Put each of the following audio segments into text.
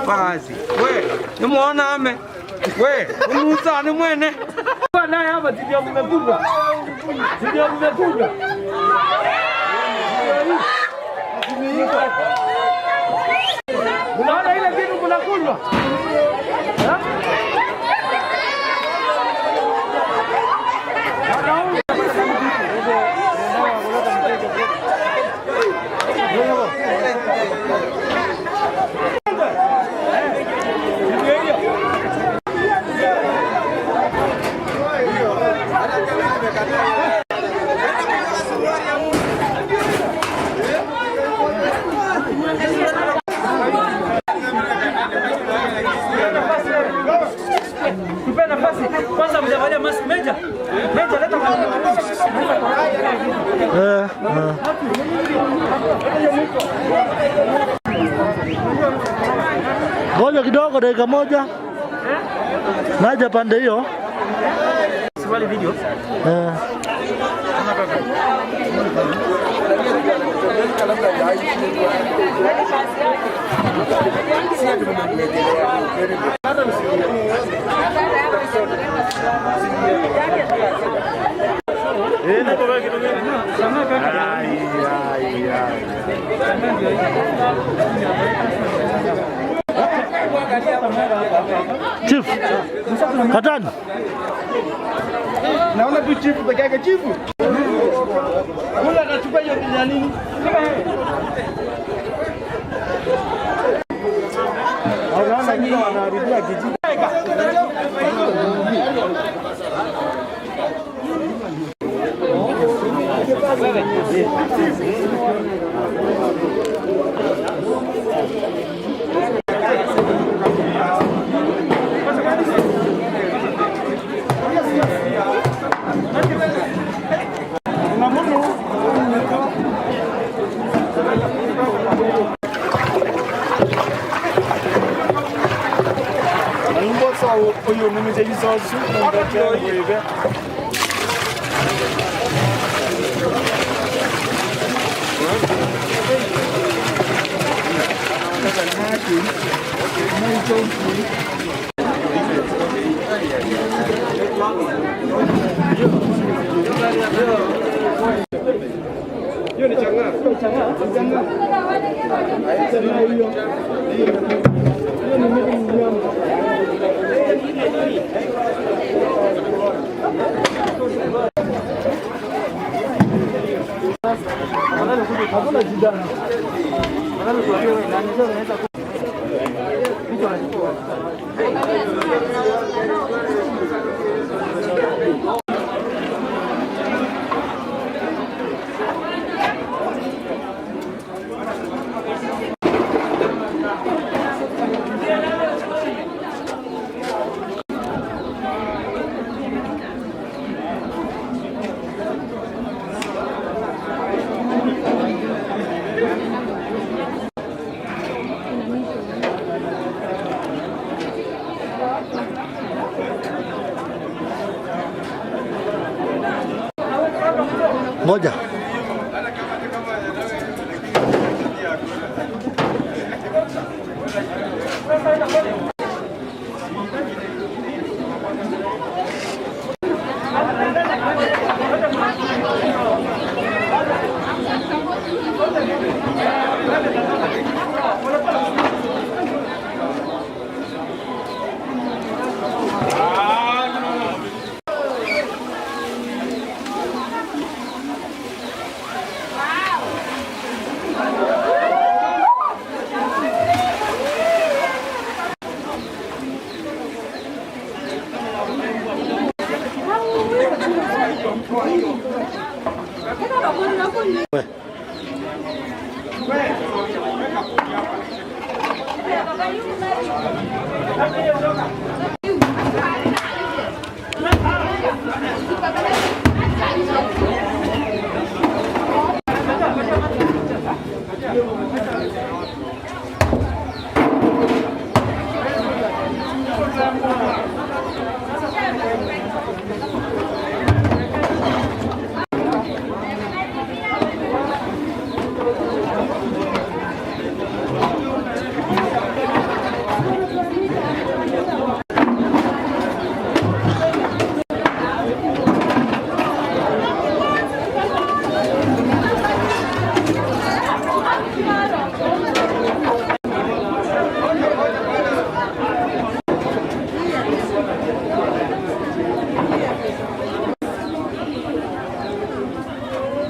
Basi we nimuona ame we umusani mwene naye hapa ndio mmekuja, ndio mmekuja. Unaona ile kitu mnakunywa. Tupe nafasi kwanza, mjavalia mask. Meja, Meja, leta. Eh, eh. Ngoja kidogo, dakika moja. Naja pande hiyo. Swali video. Eh. Chief. Katani. Naona tu chifu peke yake chifu. Kula anachukua hiyo ya nini? Unaona nyinyi wanaharibia kijiji. Ngoja. We.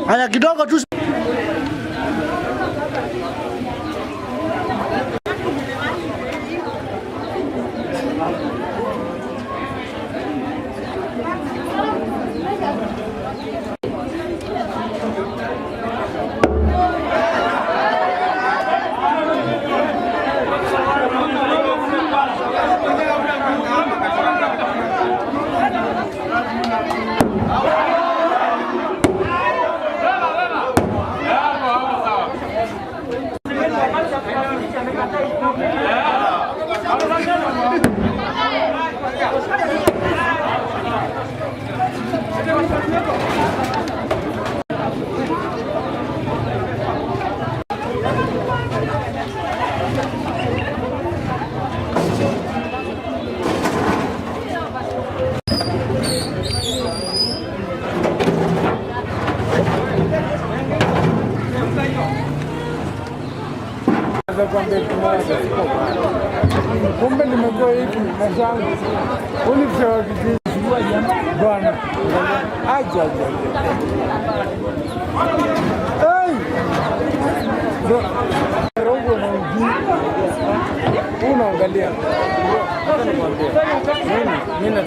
Haya, kidogo tu. Kumbe nimekuwa hiki na changu ulipewa kijiji bwana, aja aja. Hey! Rogo na uji unaangalia mimi na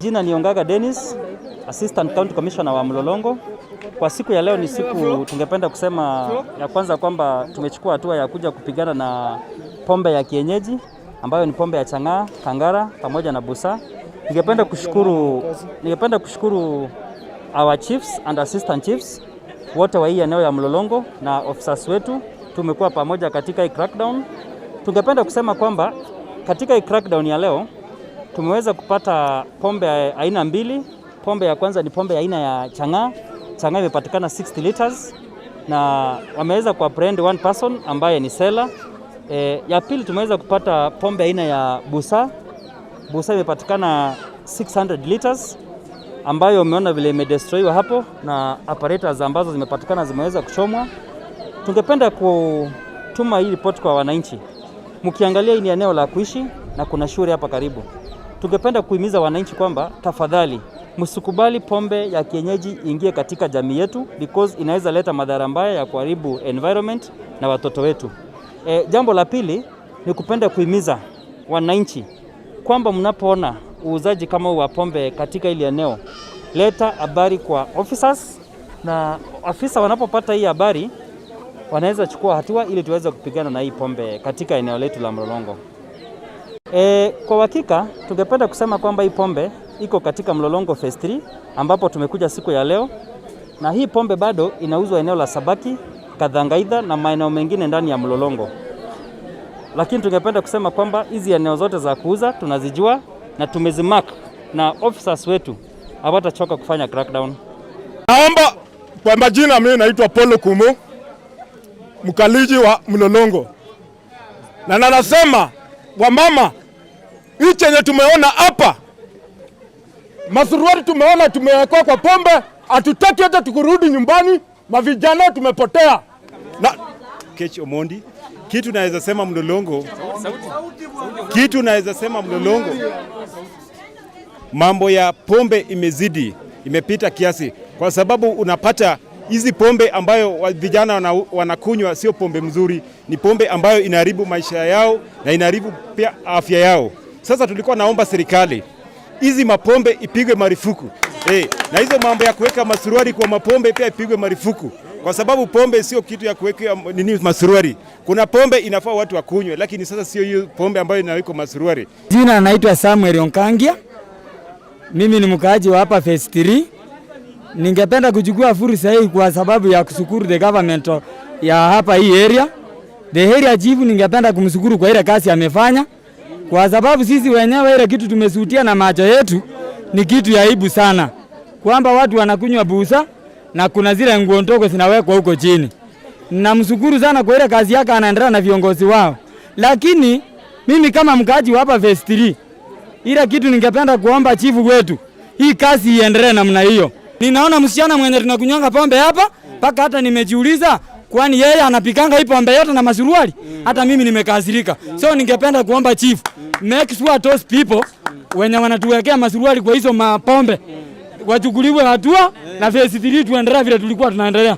Jina ni Ongaga Dennis, Assistant County Commissioner wa Mlolongo. Kwa siku ya leo ni siku tungependa kusema ya kwanza kwamba tumechukua hatua ya kuja kupigana na pombe ya kienyeji ambayo ni pombe ya chang'aa, kangara pamoja na busaa. Ningependa kushukuru our chiefs and assistant chiefs wote wa hii eneo ya Mlolongo na officers wetu, tumekuwa pamoja katika hii crackdown. Tungependa kusema kwamba katika hii crackdown ya leo tumeweza kupata pombe aina mbili. Pombe ya kwanza ni pombe aina ya chang'aa. Chang'aa imepatikana 60 liters na wameweza kuapprehend one person ambaye ni seller. Ya pili tumeweza kupata pombe aina ya busaa. Busaa imepatikana 600 liters ambayo umeona vile imedestroyiwa hapo na apparatus ambazo zimepatikana zimeweza kuchomwa. Tungependa kutuma hii report kwa wananchi. Mkiangalia hii ni eneo la kuishi na kuna shule hapa karibu. Tungependa kuhimiza wananchi kwamba tafadhali msikubali pombe ya kienyeji ingie katika jamii yetu because inaweza leta madhara mbaya ya kuharibu environment na watoto wetu. Jambo la pili ni kupenda kuhimiza wananchi kwamba mnapoona uuzaji kama huu wa pombe katika ili eneo, leta habari kwa officers, na afisa wanapopata hii habari wanaweza chukua hatua ili tuweze kupigana na hii pombe katika eneo letu la Mlolongo. Kwa hakika tungependa kusema kwamba hii pombe iko katika Mlolongo Phase 3 ambapo tumekuja siku ya leo, na hii pombe bado inauzwa eneo la Sabaki, Kathangaitha na maeneo mengine ndani ya Mlolongo. Lakini tungependa kusema kwamba hizi eneo zote za kuuza tunazijua na tumezimark na officers wetu hawatachoka kufanya crackdown. Naomba kwa majina, mimi naitwa Polo Kumu, mkaliji wa Mlolongo, na nanasema wamama, hii chenye tumeona hapa, masuruali tumeona tumewekwa kwa pombe, hatutaki hata tukurudi nyumbani, mavijana tumepotea na Kech Omondi. Kitu naweza sema Mlolongo, kitu naweza sema Mlolongo, mambo ya pombe imezidi, imepita kiasi, kwa sababu unapata hizi pombe ambayo vijana wanakunywa sio pombe mzuri, ni pombe ambayo inaharibu maisha yao na inaharibu pia afya yao. Sasa tulikuwa naomba serikali hizi mapombe ipigwe marufuku na hizo mambo ya kuweka masuruari kwa mapombe pia ipigwe marufuku, kwa sababu pombe sio kitu ya kuweka nini masuruari. Kuna pombe inafaa watu wakunywe, lakini sasa sio hiyo pombe ambayo inawekwa masuruari. Jina naitwa Samuel Onkangia. Mimi ni mkaaji wa hapa Phase 3. Ningependa kuchukua fursa hii kwa sababu ya kushukuru the government ya hapa hii area. The area chief ningependa kumshukuru kwa ile kazi amefanya, kwa sababu sisi wenyewe ile kitu tumeshuhudia na macho yetu ni kitu ya aibu sana, kwamba watu wanakunywa busa na kuna zile nguo ndogo zinawekwa huko chini. Namshukuru sana kwa ile kazi yake anaendelea na viongozi wao, lakini mimi kama mkaaji wa hapa Phase 3 ile kitu ningependa kuomba chifu wetu, hii kazi iendelee namna hiyo. Ninaona msichana mwenye tunakunywanga pombe hapa mpaka hata nimejiuliza kwani yeye anapikanga hii pombe yote na masuruali? Hata mimi nimekasirika. So ningependa kuomba chief, make sure those people wenye wanatuwekea masuruali kwa hizo mapombe wachukuliwe hatua na Phase 3 tuendelee vile tulikuwa tunaendelea.